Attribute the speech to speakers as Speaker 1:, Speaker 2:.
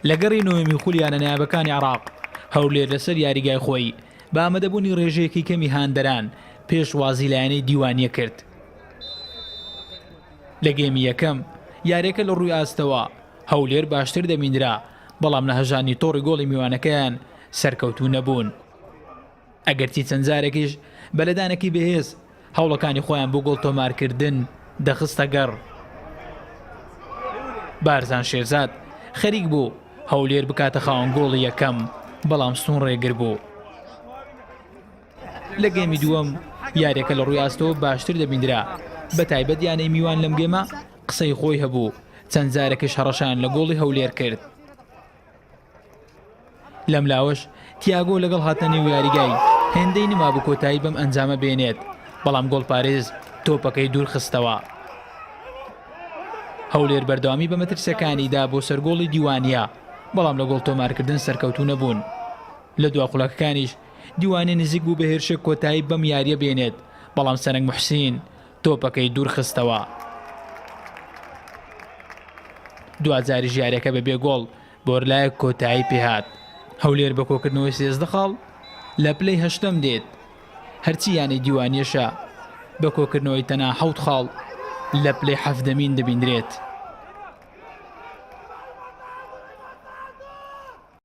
Speaker 1: لە گەڕی نۆیەمی خولی یانە نایابەکانی عێراق، هەولێر لەسەر یاریگای خۆی بە ئامادەبوونی رێژەیەکی کەمی هاندەران پێشوازی لە یانەی دیوانیە کرد. لە گێمی یەکەم یاریەکە لە رووی ئاستەوە هەولێر باشتر دەبیندرا، بەڵام لە هەژاندنی تۆڕی گۆڵی میوانەکەیان سەرکەوتوو نەبوون. ئەگەرچی چەند جارێکیش بە لێدانێکی بەهێز هەوڵەکانی خۆیان بۆ گۆڵ تۆمارکردن دەخستە گەڕ. بارزان شێرزاد خەریک بوو هەولێر بکاتە خاوەن گۆڵی یەکەم، بەڵام ستون ڕێگر بوو. لە گێمی دووەم یاریەکە لە ڕووی ئاستەوە باشتر دەبیندرا، بە تایبەت یانەی میوان لەم گێمە قسەی خۆی هەبوو، چەند جارێکیش هەڕەشەیان لە گۆڵی هەولێر کرد. لەملاوەش تیاگۆ لەگەڵ هاتنە نێو یاریگای هێندەی نمابوو کۆتایی بەم ئەنجامە بێنێت، بەڵام گۆڵپارێز تۆپەکەی دوورخستەوە. هەولێر بەردەوامی بە مەترسیەکانی دا بۆ سەر گۆڵی دیوانیە، بەڵام لە گۆڵ تۆمارکردن سەرکەوتوو نەبوون. لە دوا خولەکەکانیش دیوانیە نزیک بوو بە هێرشێک کۆتایی بەم یاریە بێنێت، بەڵام سەرەنگ موحسین تۆپەکەی دوورخستەوە. دواجاریش یاریەکە بەبێ گۆڵ بۆرلایەک کۆتایی پێهات. هەولێر بە کۆکردنەوەی 13 خاڵ لە پلەی هەشتەم دێت، هەرچی یانەی دیوانیەشە بە کۆکردنەوەی تەنها حەوت خاڵ لە پلەی حەڤدەمین دەبیندرێت.